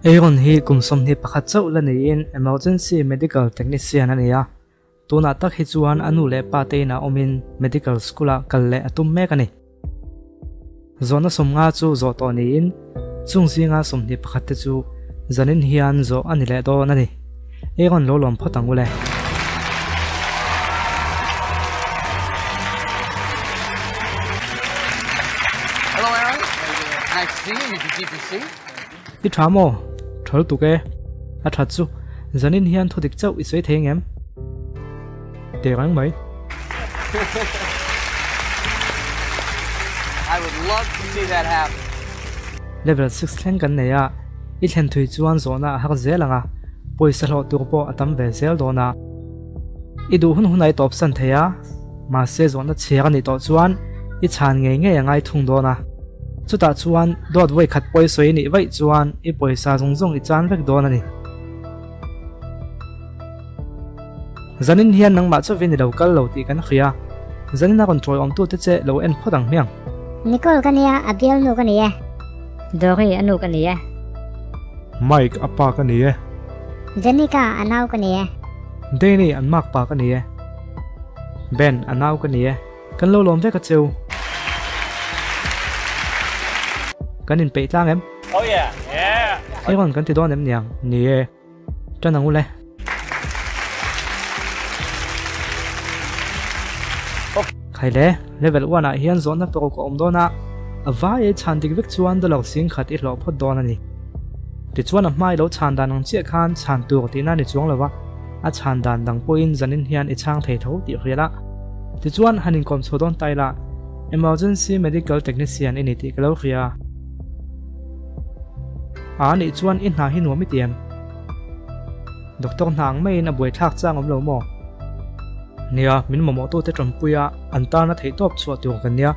Aaron hi kum 21 chauh la neiin Emergency Medical Technician a ni a, tunah tak hi chuan a nu leh pa te inah awmin Medical School ah kal leh a tum mek a ni. Zawhna 50 chu zawh tawh niin chung zinga 21 te chu zanin hian zawh a ni leh dawn a ni. Aaron lo lawm phawt ang u le. Hello Aaron. Nice to see you. You can keep your seat. I tha maw? Tha lutuk e. A that chu. Zanin hian thu dik chauh i sawi thei ngem? Teh reng mai. I would love to see that happen. Level 6 thleng kan nei a, i thlen thui chuan zawhna a har zel ang a, pawisa hlawh tur pawh a tam ve zel dawn a. I duh hun hunah i tawpsan thei a, mahse zawhna chhiar a nih tawh chuan i chhan ngei ngei a ngai thung dawn a. Chutah chuan dawt vawi khat pawisawi nih vaih chuan i pawisa zawng zawng i chan vek dawn a ni. Zanin hian nangmah chauhin i lo kal lo tih kan hria. Zanin a rawn tawiawmtute che lo en phawt ang hmiang. Nicole ka nia, a bialnu ka ni e. Dory a nu ka ni e. Mike a pa ka ni e. Jenica a nau ka ni e. Danny an mak pa ka ni e. Ben a nau ka ni e. Kan lo lawm vek a cheu. Kan inpeih tlang em? Oh yeah! Yeah! Aaron kan ti dawn em niang? Ni e. Tan ang u le. Khai le, level one ah hian zawhna paruk a awm dawn a, a vai ei chhan dik vek chuan dollar sing khat i hlawh phawt dawn a ni. Tichuan a hma i lo chhan dan ang chiah khan chhan tur tihna a ni chuang lo va, a chhan dan dang pawhin zanin hian i chhang thei tho tih hrial a. Tichuan han inkawm chho dawn ta ila, Emergency Medical Technician i ni tih ka lo hria. A nih chuan i hna hi nuam i ti em? Doctor hna ang maiin a buaithlak chang awm lo maw? Nia, min mamawhtute tanpuia an tana theihtawp chhuah tur kan nia.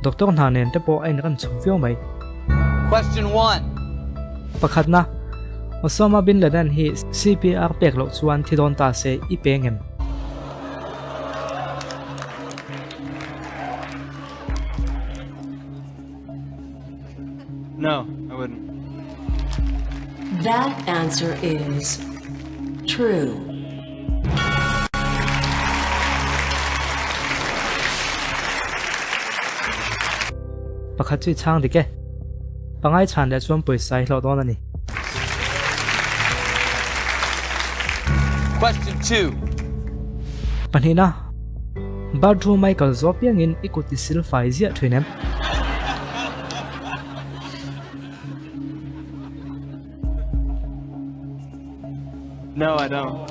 Doctor hna nen te pawh a inrem chho viau mai. Question one. Pakhatna, Osama bin Laden hi CPR pek loh chuan thi dawn ta se i peng em? No, I wouldn't. That answer is true. Pakhat chu i chhang dik e. Pangai chhan leh chuan pawisa i hlawh dawn a ni. Question 2. Pahnihna, Bathroom a i kal zawh piangin i kut i sil fai ziah thin em? No, I don't.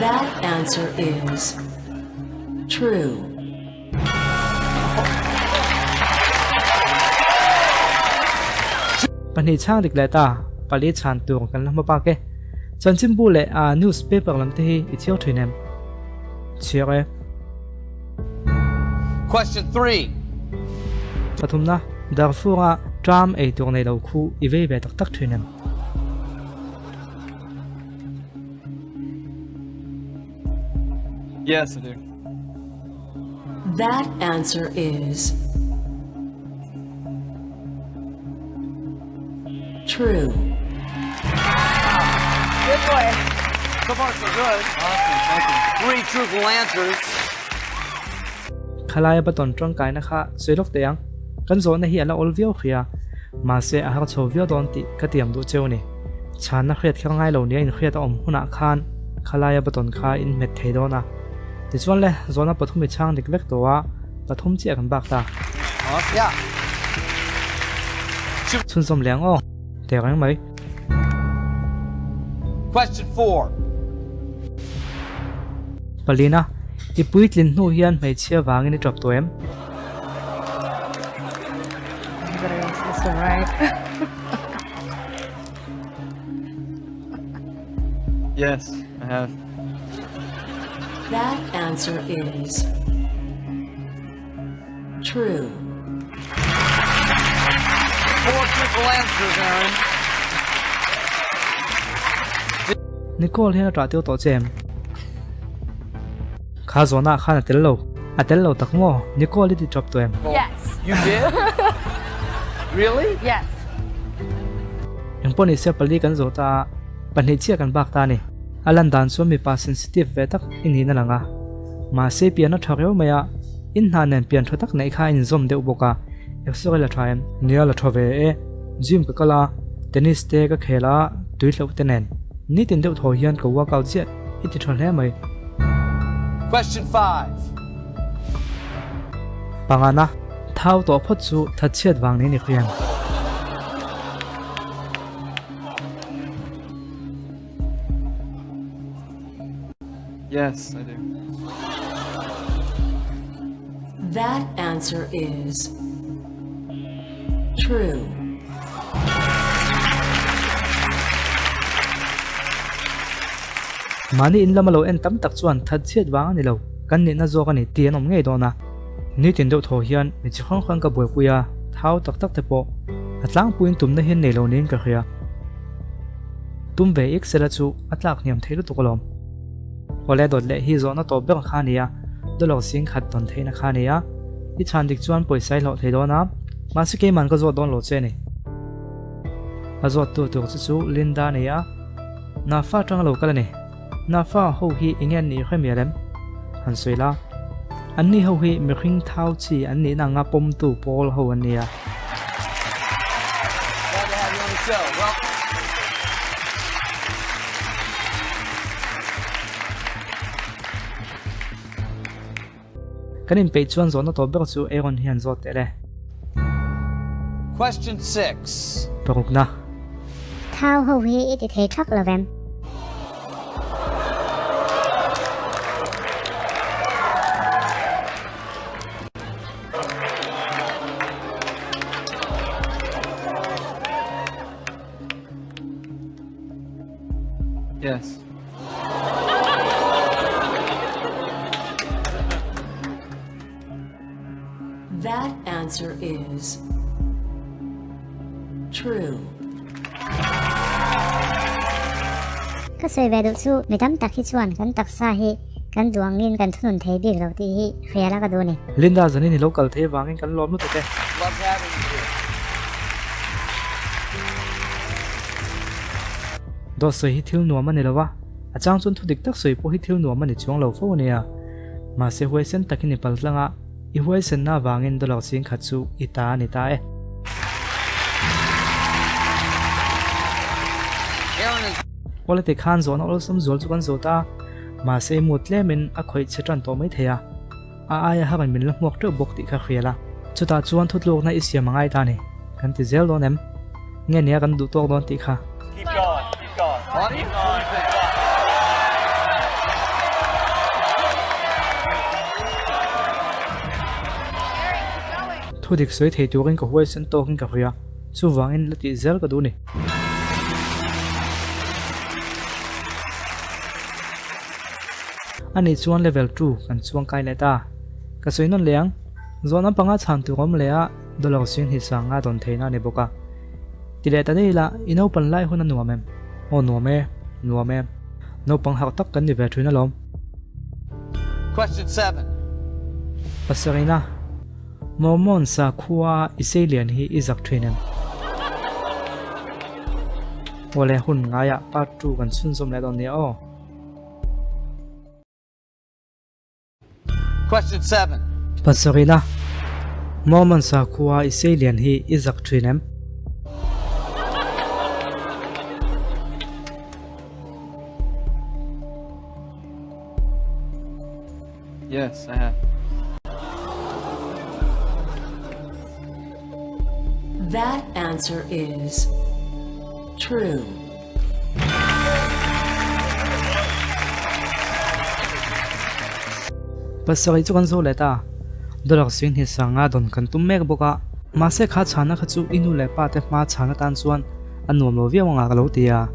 That answer is true. Pahnih chhang dik leh ta, pali chhan tur kan la hma bak e. Chanchinbu leh a newspaper lam te hi i chhiar thin em? Chhiar e. Question 3. Pathumna, Darfur-a tram ei tur nei lo khu i vei ve tak tak thin em? Yes, I do. That answer is true. Good boy. So far, so good. Awesome, thank you. Three truthful answers. Khalaia button tangkaina kha sawi lawk teh ang. Kan zawhna hi a la awl viau hria. Mahse, a har chho viau dawn tih ka tiam duh cheu a ni. Chhanna hriat kher ngai lo nia inhriat a awm hunah khan khalaia button kha in hmet thei dawn a. Tichuan le, zawhna pathum i chhang dik vek tawh a, pathum chiah kan bak ta. Chhunzawm leh ang aw, teh reng mai. Question 4. Palina, i puitlin hnu hian hmeichhia vangin i tap tawh em? You better answer this one right. Yes, I have. That answer is true. Four truthful answers, Aaron. Nicole hian a ṭah tir tawh che em? Kha zawhna khan a tel lo. A tel lo tak maw? Nicole i ti ṭap tawh em? Yes. You did? Really? Yes. Engpawh nise pali kan zawh ta a, pahnih chiah kan bak ta a ni. A lan dan chuan mipa sensitive ve tak i niin a lang a. Mahse pian a tha riau mai a, in hna nen pian tha tak neih kha a inzawm deuh bawk a, X-ray la tha em? Nia la tha ve e, gym ka kal a, tennis te ka khel a, tui hlauh te nen. Nitin deuh thaw hian ka workout ziah i ti tha hle mai. Question 5. Pangana, Thau tawh phawt chu thatchhiat vang niin i hriam. Yes, I do. That answer is true. Mahni in lama lo en tam tak chuan thatchhiat vang a ni lo, kan nihna zawk a ni tih an awm ngei dawn a. Nitin deuh thaw hian mi chi hrang hrang ka buaipui a, thau tak tak te pawh a tlangpuiin tumna hian nei lo niin ka hria. Tum ve ik sela chu a tlak hniam thei lutuk alawm. Awle dawt leh hi zawhna tawp ber kha a ni a, dollar sing khat dawn theihna kha a ni a, i chhan dik chuan pawisa i hlawh thei dawn a, mahse keiman ka zawt dawn lo che a ni. A zawttu tur che chu Linda a ni a, Nafa atanga lo kal a ni. Nafa ho hi enge an nih hre mial em? Han sawi la. Anni ho hi mihring thau chi an nihna anga pawmtu pawl ho an ni a. Kan inpeih chuan zawhna tawp ber chu Aaron hian zawt teh le. Question 6. Parukna. Thau ho hi i ti thei thak lo vem? Yes. That answer is true. Ka sawi ve duh chu mi tam tak hi chuan kan taksa hi kan duh angin kan thunun thei bik lo tih hi hrial a ka duh a ni. Linda zanin i lo kal thei vangin kan lawm lutuk e. Love having you here. Dawt sawi hi thil nuam a ni lo a, a chang chuan thu dik tak sawi pawh hi thil nuam a ni chuang lo fo a nia. Mahse huaisen takin i pal tlang a, i huaisenna avangin dollar ching khat chu i ta a ni ta e. Awle ti khan zawhna awlsam zual chu kan zawt a, mahse i mu tlemin a khawih chhe tan tawh mai thei a, a aia harin min la hmuak teuh bawk tih kha hrial a. Chutah chuan thutlukna i siam a ngai ta a ni, kan ti zel dawn em? Nge nia kan duh tawk dawn tih kha. Thu dik sawi thei turin ka huaisen tawkin ka hria, chuvangin la tih zel ka duh ni. Ani chuan level 2 kan chuang kai leh ta. Ka sawi nawn leh ang, zawhna panga chhan tur awm leh a dollar sing hi sanga dawn theihna a ni bawk a. Ti leh ta daih ila, i naupan lai hun a nuam em? Aw nuam e, nuam e. Naupang harh tak kan ni ve thin alawm. Question 7. Pasarina, Mormon sakhua i seilian hi i zak thin em? Awle hun ngaiah part 2 kan chhunzawm leh dawn nia aw. Question 7. Pasarina, Mormon sakhua i seilian hi i zak thin em? Yes, I have. That answer is true. Pasarih chu kan zo leh ta. Dollar sing hi sanga dawn kan tum mek bawk a. Mahse kha chhana kha chu i nu leh pa te hma chhan atan chuan a nuam lo viau anga ka lo ti a.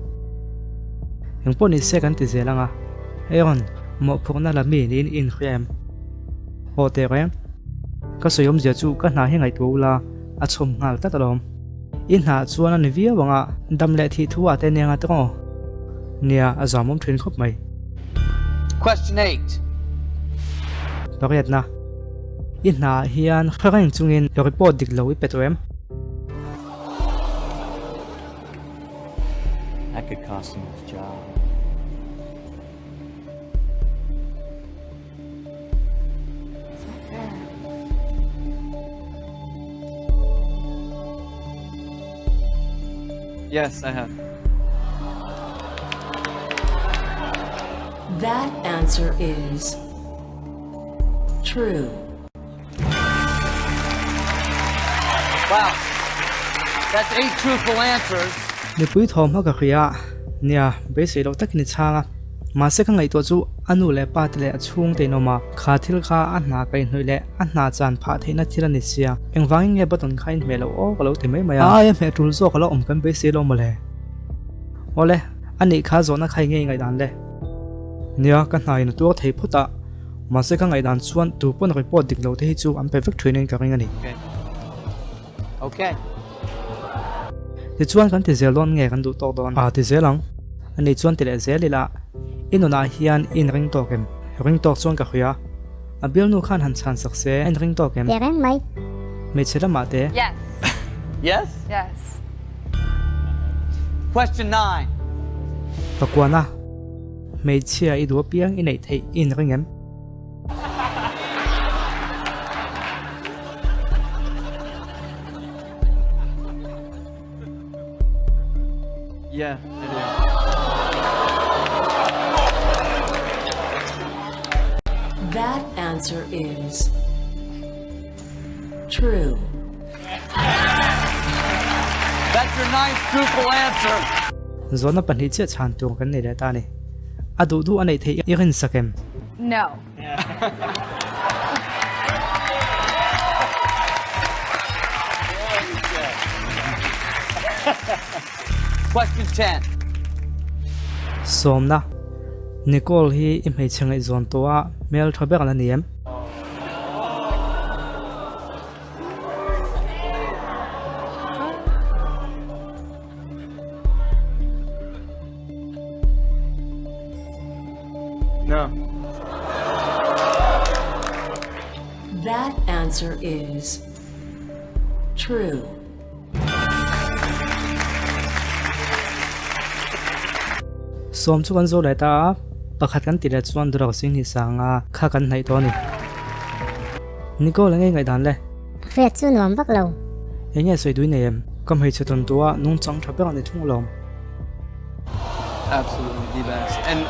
Engpawh ni se kan ti zel anga. Aaron, mawhphurhna la mi niin i inhria em? Haw teh reng. Ka sawi awmzia chu ka hna hi ngaihtuah ula a chhawm nghal tlat alawm. I hna chuan a ni viau ang a, dam leh thih thu ah te nia nga tawng aw. Nia, a zamawm thin khawp mai. Question 8. Pariatna, I hna ah hian hre reng chungin report dik lo i pe tawh em? That could cost him his job. It's not fair. Yes, I have. That answer is true. Wow. That's eight truthful answers. Mipui thawmhnaw ka hria a, nia, beisei loh takin i chhang a. Mahse ka ngaihtuah chu a nu leh pa te leh a chhungte in awm a, kha thil kha a hna kaihhnawih leh a hna chan phah theihna thil a ni sia. Engvangin nge button kha in hmeh loh aw ka lo ti mai mai a. A aia hmeh tul zawk a lo awm kan beisei lo mawle. Awle, a nih kha zawhna kha enge i ngaihdan le? Nia, ka hna in a tuar thei phawt a, mahse ka ngaihdan chuan tu pawn report dik lo te hi chu an pe vek thin in ka ring a ni. Okay. Tichuan kan ti zel dawn nge kan duh tawk dawn? A ti zel ang. Ani chuan ti leh zel ila, I nunah hian i inring tawk em? Ring tawk chuan ka hria. A bialnu khan han chhan sak se, a inring tawk em? Teh reng mai. Hmeichhe lamah te. Yes. Yes? Yes. Question 9. Pakuana, Hmeichhia i duh apiang i neih theih i inring em? Yeah, I do. That answer is true. That's your ninth truthful answer. Zawhna pahnih chiah chhan tur kan nei leh ta a ni. A duh duh a neih theih i rinsak em? No. Question 10. Sawmna, Nicole hi i hmeichhe ngaihzawn tawh a hmel tha ber la ni em? No. That answer is true. Sawm chu kan zo leh ta a, pakhat kan ti leh chuan Drug Singh hi sanga kha kan hnaih tawh a ni. Nicole enge ngaihdan le? Hriat chu nuam vak lo. Enge sawi dui nei em? Ka hmeichhe tawn tua nungchang tha ber a ni thung alawm. Absolutely the best and.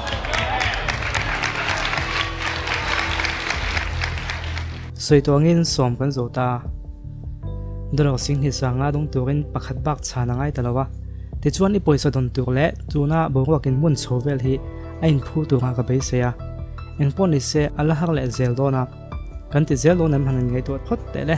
Sawi tuangin sawm kan zo ta. Dawlak Singh sanga dawng turin pakhat bak chhan a ngai ta lo a. Tichuan i pawisa dawn tur leh tuna boruakin hmun chho vel hi a inphu turah ka beisei a. Engpawh ni se a la har leh zel dawn a. Kan ti zel dawn em han inngaihtuah phawt teh le.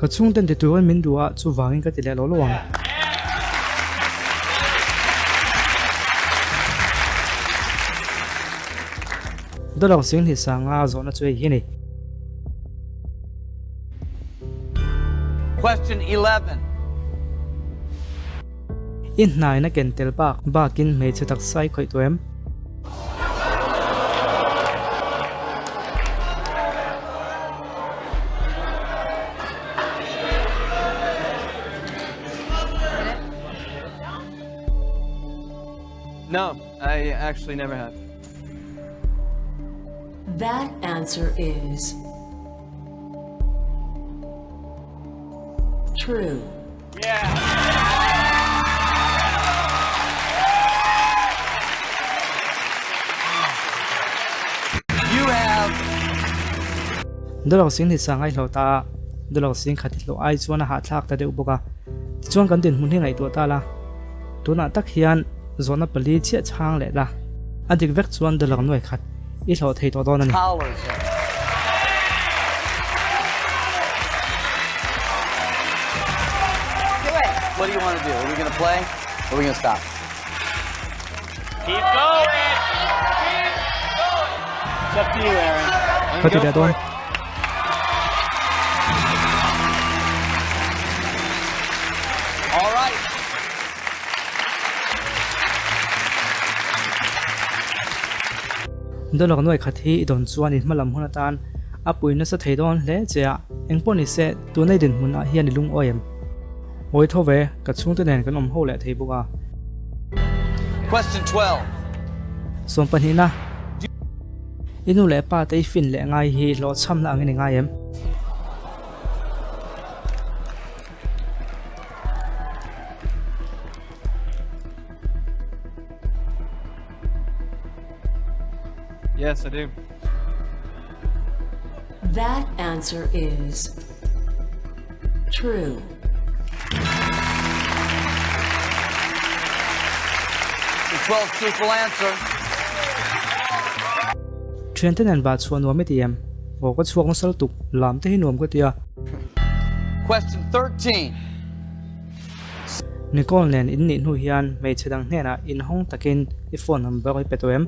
Ka chhungten ti turin min duh a, chuvangin ka ti leh lo lo ang. Dollar Singhni sanga zawhna chu hei hi a ni. Question 11. I hnaina ken tel bak bakin hmeichhe taksa i khawih tawh em? No, I actually never have. That answer is true. Yeah. You have Dawlak sing ni sang ai hlo ta a, dawlak sing khat i hlawh ai chuan a hahthlak ta deuh bawk a. Tichuan kan dinhmun hi ngaihtuah ta la, tunah tak hian zawhna pali chiah chhang leh la, a dik vek chuan dawlak nuai khat i hlawh thei tawh dawn a ni. What do you want to do? Are we going to play? Or are we going to stop? Keep going! Keep going! It's up to you, Aaron. Ka ti leh dawn. All right. Dollar nuai khat hi i dawn chuan i hmalam hun atan a pui nasa thei dawn hle che a, engpawh ni se tuna i dinhmun ah hian i lungawi em? Awi tho ve, ka chhungte nen kan awm ho leh thei bawk a. Question 12. Sawmpahnihna, I nu leh pa te i fin leh ngai hi hlawhchhamna angin i ngai em? Yes, I do. That answer is true. The 12th truthful answer. Thiante nen vah chhuah nuam i ti em? Aw ka chhuak nasa lutuk, lam te hi nuam ka ti a. Question 13. Nicole nen in nih hnu hian hmeichhe dang hnenah inhawng takin i phone number i pe tawh em?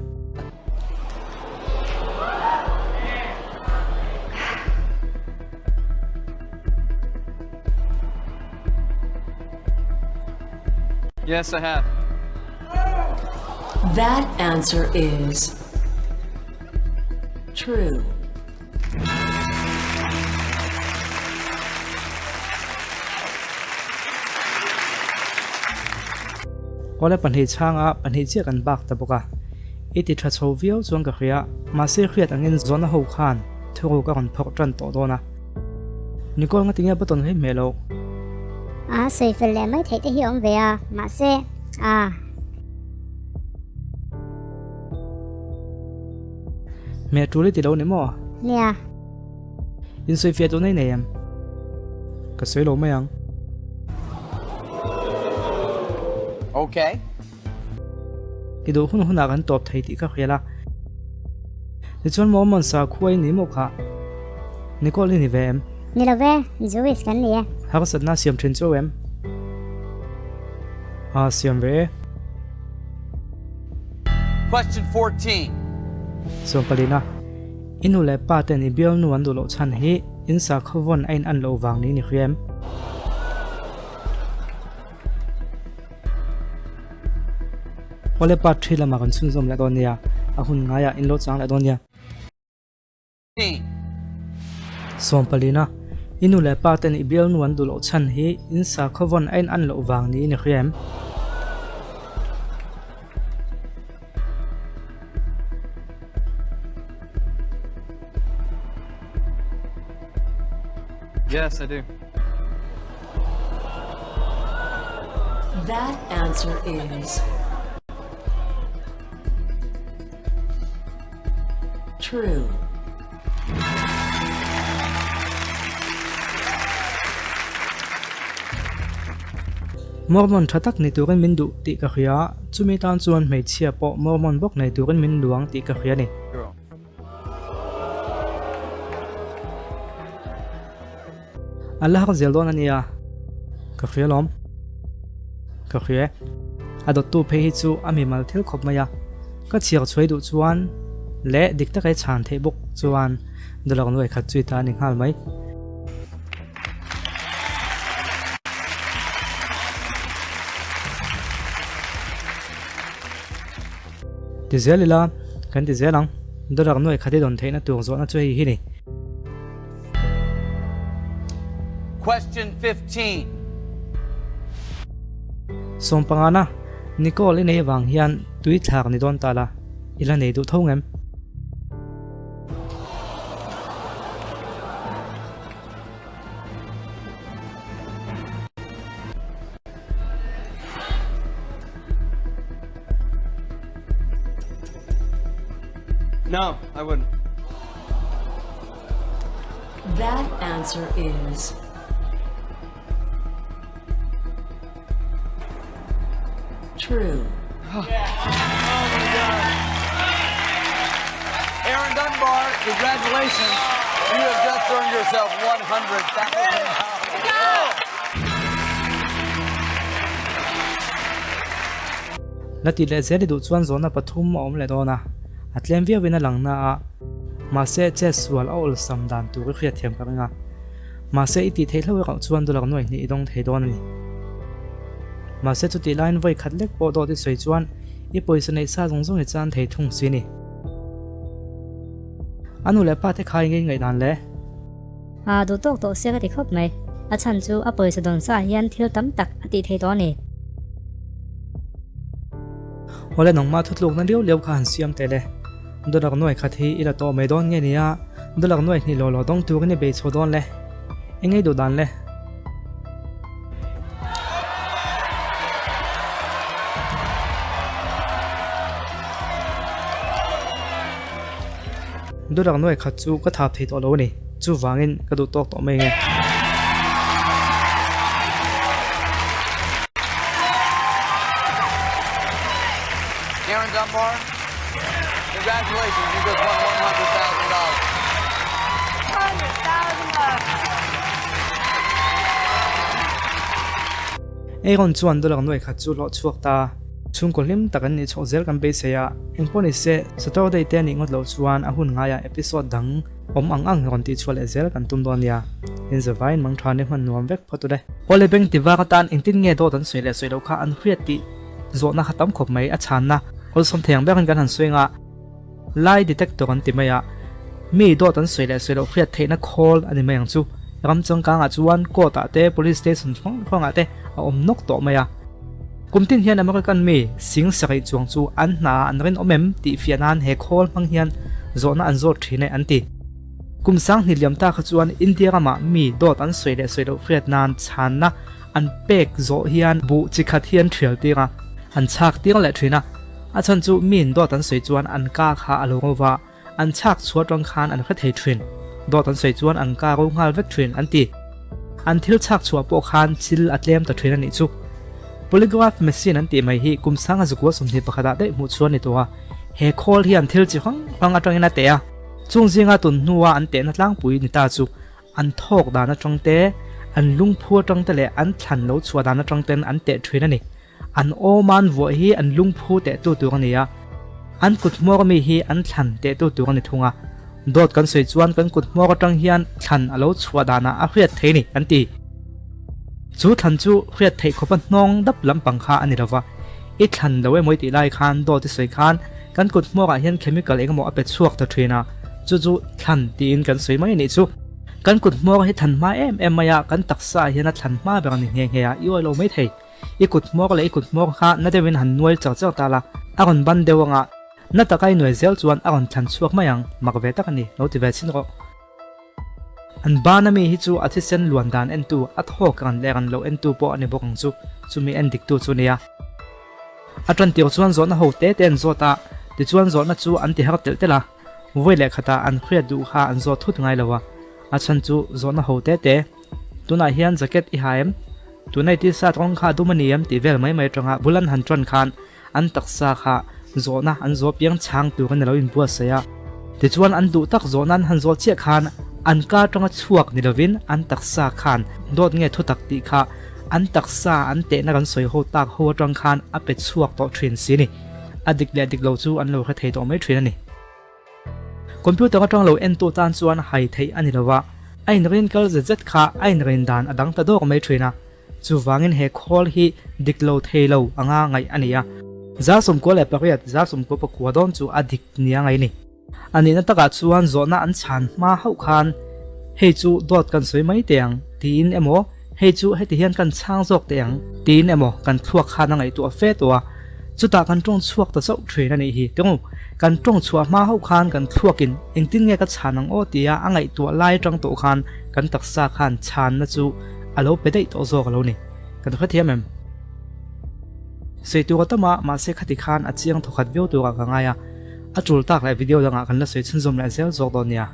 Yes, I have. That answer is true. Awle pahnih chhanga pahnih chiah kan bak ta bawk a, i ti tha chho viau chuan ka hria, mahse hriat angin zawhna ho khan thuruk a rawn phawrh tan tawh dawn a. Nicole nga tinge button hi hmeh loh? A sawi fel leh mai theih te hi a awm ve a, mahse a. Hmeh tul i ti lo ni maw? Nia. Insawifiah duhna i nei em? Ka sawi lo mai ang. Ok. I duh hun hunah kan tawp thei tih ka hrial a. Tichuan Mormon sakhua i ni maw kha? Nicole i ni ve em? Ni lo ve, Jewish kan ni e. Harsatna siam thin chu em? A siam ve e. Question 14. Sawmpalina, I nu leh pa ten i bialnu an duh loh chhan hi in sakhaw vawn a in an loh vang niin i hria em? Awle part 3 lamah kan chhunzawm leh dawn nia, a hun ngaiah in lo chang leh dawn nia. Sawmpalina, I nu leh pa ten i bialnu an duh loh chhan hi in sakhaw vawn a in an loh vang niin i hria em? Yes, I do. That answer is true. Mormon tha tak ni turin min duh tih ka hria, chumi tan chuan hmeichhia pawh Mormon bawk nei turin min luang tih ka hria a ni. A la hak zel dawn a nia, ka hria lawm. Ka hria e. A dawttu phei hi chu a mimal thil khawp mai a, ka chhiar chhuai duh chuan leh dik taka i chhan theih bawk chuan dollar nuai khat chu i ta a ni nghal mai. Ti zel ila, kan ti zel ang. Dollar nuai khat i dawn theihna tur zawhna chu hei hi ni. Question 15. Sawmpangana, Nicole i nei avang hian tui thlak ni dawn ta la, i la nei duh tho ngem? No, I wouldn't. That answer is true. Oh my God. Aaron Dunbar, congratulations. You have just earned yourself $100,000. La ti leh zel i duh chuan zawhna pathum a awm leh dawn a, a tlem viauin a lang na a, mahse chet sual a awlsam dan tur i hriatthiam ka ring a, mahse i tih theih hlauh erawh chuan dollar nuaih hnih i dawng thei dawn a ni. Mahse chutih laiin vawi khat lek pawh dawt i sawi chuan i pawisa neih sa zawng zawng i chan thei thung si ni. A nu leh pa te kha engei ngaihdan le? A duh tawk tawh sia ka ti khawp mai. A chhan chu a pawisa dawn sa hian thil tam tak a tih thei tawh a ni. Awle nangmah thutlukna liau liau kha han siam teh le. Dollar nuai khat hi i la tawh mai dawn nge nia, dollar nuai hnih law law dawng turin i bei chho dawn le. Engei duh dan le? Dollar nuai khat chu ka thap thei tawh lo a ni, chuvangin ka duh tawk tawh mai nge. Karen Dunbar, congratulations, you just won $100,000. Aaron chuan dollar nuai khat chu hlawh chhuak ta. Chhungkaw hlim tak an nih chhoh zel kan beisei a, engpawh ni se, Saturday te a nih ngawt loh chuan a hun ngaiah episode dang awm ang ang rawn tih chhuah leh zel kan tum dawn nia. Inzavain mangtha ni hman nuam vek phawt u le. Awle beng ti vak atan engtin nge dawt an sawi leh sawi loh kha an hriat tih zawhna kha tam khawp mai a chhanna awlsawm thei ang berin kan han sawi nga lie detector an ti mai a, mi dawt an sawi leh sawi loh hriat theihna khawl a ni mai ang chu. Ram changkangah chuan court ah te police station hrang hrangah te a awm nawk tawh mai a. Kum tin hian American mi sing sarih chuang chu an hna ah an rinawm em tih fiah nan he khawl hmang hian zawhna an zawt thin e an ti. Kum sanghnih liam ta kha chuan India ramah mi dawt an sawi leh sawi loh hriat nan chhanna an pek zawh hian buh chi khat hi an thial tir a, an chhak tir leh thin a. A chhan chu miin dawt an sawi chuan an ka kha a lo ro va, an chhak chhuah tang khan an hre thei thin. Dawt an sawi chuan an ka ro nghal vek thin an ti. An thil chhak chhuah pawh khan chil a tlem ta thin a nih chu. Polygraph machine an tih mai hi kum sanga zakua 21 ah daih hmuh chhuah a ni tawh a. He khawl hian thil chi hrang hrang atangin a teh a. Chung zinga tun hnua an tehna tlangpui ni ta chu an thawk dan atang te, an lungphu atang te leh an thlan lo chhuah dan atang ten an teh thin a ni. An awman vuah hi an lungphu tehtu tur a ni a, an kut hmawr ami hi an thlan tehtu tur a ni thung a. Dawt kan sawi chuan kan kut hmawr atang hian thlan a lo chhuah danah a hriat thei ni an ti. Chu thlan chu hriat theih khawpa hnawng dap lampang kha a ni lova, i thlan lo emaw i tih lai khan dawt i sawi khan Kan kut hmawrah hian chemical engemaw a pe chhuak ta thin a, chu chu thlan tiin kan sawi mai a nih chu. Kan kut hmawr hi thlan hma em em mai a, kan taksa ah hian a thlan hma ber a ni nghe nghe a, i awi lo mai thei. I kut hmawr leh i kut hmawr kha na deuhin han nuai char char ta la, a rawn ban deuh anga na taka i nuai zel chuan a rawn thlan chhuak mai ang, mak ve tak a ni, lo ti ve chhin rawh. An ban ami hi chu a thisen luan dan entu, a thawk ran leh ran loh entu pawh a ni bawk ang chu, chumi en diktu chu nia. A tan tir chuan zawhna ho te te an zawt a, tichuan zawhna chu an ti har telh telh a, vawi leh khatah an hriat duh kha an zawt thut ngai lo a, a chhan chu zawhna ho te te, Tunah hian jacket i ha em? Tunai t-shirt rawng kha a dum a ni em? tih vel mai mai atanga bul an han tan khan an taksa kha zawhna an zawh piang chhang tur a ni lo inbuatsaih a. Tichuan an duh tak zawhna an han zawh chiah khan an ka atanga chhuak ni lovin an taksa khan dawt nge thutak tih kha An taksa an tehna kan sawi ho tak ho atang khan a pe chhuak tawh thin si ni. A dik leh dik lo chu an lo hre thei tawh mai thin a ni. Computer atang lo entu tan chuan hai theih a ni lo va, a inrin kal zet zet kha a inrin dan a dang ta dawk mai thin a. Chuvangin he khawl hi dik lo thei lo anga ngaih a ni a. 98, 99 dawn chu a dik nia ngaih a ni. A nihna takah chuan zawhna an chhan hma hauh khan, Hei chu dawt kan sawi mai teh ang, tiin emaw, Hei chu heti hian kan chhang zawk teh ang, tiin emaw kan thluak khan a ngaihtuah fe tawh a. Chutah kan tawng chhuak ta chauh thin a nih hi. Teng'u, kan tawng chhuah hma hauh khan kan thluakin engtin nge ka chhan ang aw tia a ngaihtuah lai atang tawh khan kan taksa khan chhanna chu a lo pe daih tawh zawk a lo ni. Kan hrethiam em? Sawi tur a tam a, mahse khati khan a chiang thawkhat viau turah ka ngai a. A tul tak leh video dangah kan la sawi chhunzawm leh zel zawk dawn nia.